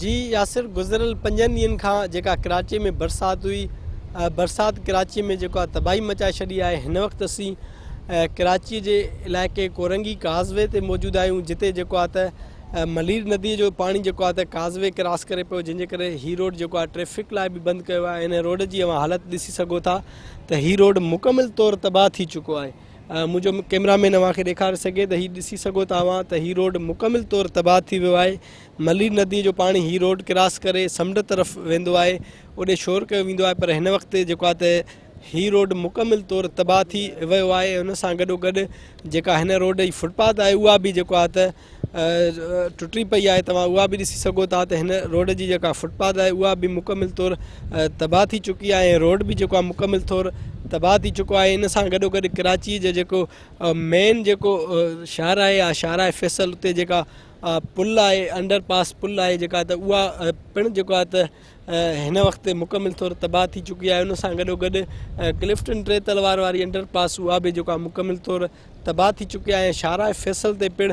جي ياسر گذريل پنجن ڏينهن کان جيڪا ڪراچي ۾ برسات هئي برسات ڪراچي ۾ جيڪو آهي تباهي مچائي ڇڏي آهي هن وقت اسين ڪراچي جي علائقي ڪورنگي ڪازوي تي موجود آهيون جتي جيڪو آهي ته ملير ندي جو پاڻي جيڪو آهي ته ڪازوي ڪراس ڪري پيو جنهن جي ڪري هي روڊ جيڪو آهي ٽريفڪ لاء به بند ڪيو آهي هن روڊ جي اوهان حالت ڏسي سگهو ٿا ته هي روڊ مڪمل طور تباهه ٿي چڪو آهي منهنجو ڪيمرا مين اوهان کي ڏيکاري سگهي ته هي ڏسي سگهو ٿا اوهان ته هي روڊ مڪمل طور تباهه ٿي ويو آهي ملير ندي جو پاڻي هي روڊ ڪراس ڪري سمنڊ طرف ويندو آهي اوڏي شور ڪيو ويندو آهي پر هن وقت جيڪو آهي ته هي روڊ مڪمل طور تباهه ٿي ويو آهي ان سان گڏو گڏ جيڪا هن روڊ جي فٽ پاٿ آهي اها به جيڪو آهي ته ٽٽي پئي آهي توهان اها به ڏسي سگهو ٿا ته هن روڊ جي جيڪا فٽ پاٿ آهي اها به مڪمل طور تباهه ٿي چڪي آهي ۽ روڊ به جيڪو آهي مڪمل طور تباهه ٿي چڪو آهي ان سان گڏو گڏ ڪراچي جو جيڪو مين جيڪو شهر آهي يا شاهراهه فيصل اتي جيڪا پل آهي انڊر پاس پل آهي جيڪا ته اها پڻ جيڪو آهي ته هن وقت مڪمل طور تباهه ٿي چڪي آهي ان سان گڏو گڏ ڪلفٽن ٽي تلوار واري انڊر پاس اها به جيڪو آهي مڪمل طور تباهه ٿي چڪي آهي ۽ شاهراهه فيصل تي پڻ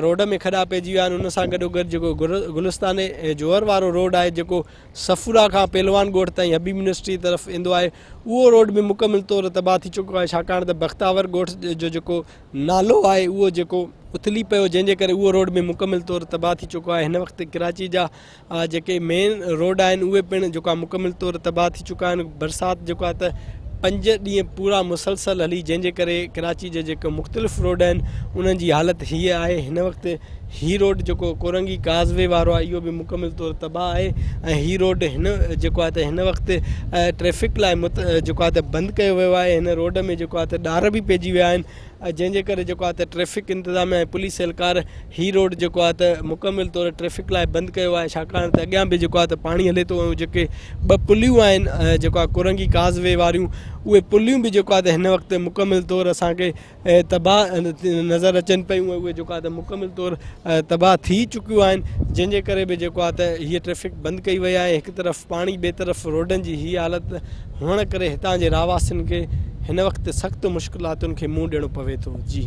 روڊ ۾ کڏا پئجي ويا آهن ان سان گڏو گڏ جيڪو گلستان جوهر وارو روڊ آهي جيڪو صفورا کان پهلوان ڳوٺ تائين حبيب يونيورسٽي طرف ايندو آهي اهو روڊ به مڪمل طور تباهه ٿي چڪو آهي ڇاڪاڻ ته بختاور ڳوٺ جو جيڪو نالو آهي اهو جيڪو اٿلي پيو جنهن جي ڪري اهو روڊ به مڪمل طور تباهه ٿي چڪو آهي هن وقت ڪراچي جا جيڪي مين روڊ آهن اهي پڻ جيڪو آهي مڪمل طور تباهه ٿي چڪا آهن برسات جيڪو آهي ته پنج ڏينهن پورا مسلسل هلي جنهن جي ڪري ڪراچي جي جيڪي مختلف روڊ آهن انهن جي حالت هيء آهي هن وقت هي روڊ جيڪو ڪورنگي ڪاز وي وارو آهي اهو به مڪمل طور تباهه آهي ۽ هي روڊ هن جيڪو آهي ته هن وقت ٽريفڪ لاء جيڪو آهي ته بند ڪيو ويو آهي هن روڊ ۾ جيڪو آهي ته ڏار به پئجي ويا آهن جنهن جي ڪري جيڪو آهي ته ٽريفڪ انتظاميا ۽ پوليس اهلڪار هي روڊ جيڪو آهي ته مڪمل طور ٽريفڪ لاء بند ڪيو آهي ڇاڪاڻ ته اڳيان به جيڪو آهي ته پاڻي هلي ٿو ۽ جيڪي ٻه پليون آهن جيڪو آهي ڪورنگي ڪاز وي واريون اهي پليون به جيڪو آهي ته هن وقت مڪمل طور اسانکي تباهه نظر اچن پيون ۽ اهي جيڪو آهي ته مڪمل طور تباهه ٿي چڪيون آهن جنهن جي ڪري به جيڪو آهي ته هيء ٽريفڪ بند ڪئي وئي آهي هڪ طرف پاڻي ٻئي طرف روڊن جي هي حالت هئڻ ڪري هتان جي رهواسين کي هن وقت سخت مشڪلاتن کي منهن ڏيڻو پوي ٿو. جي.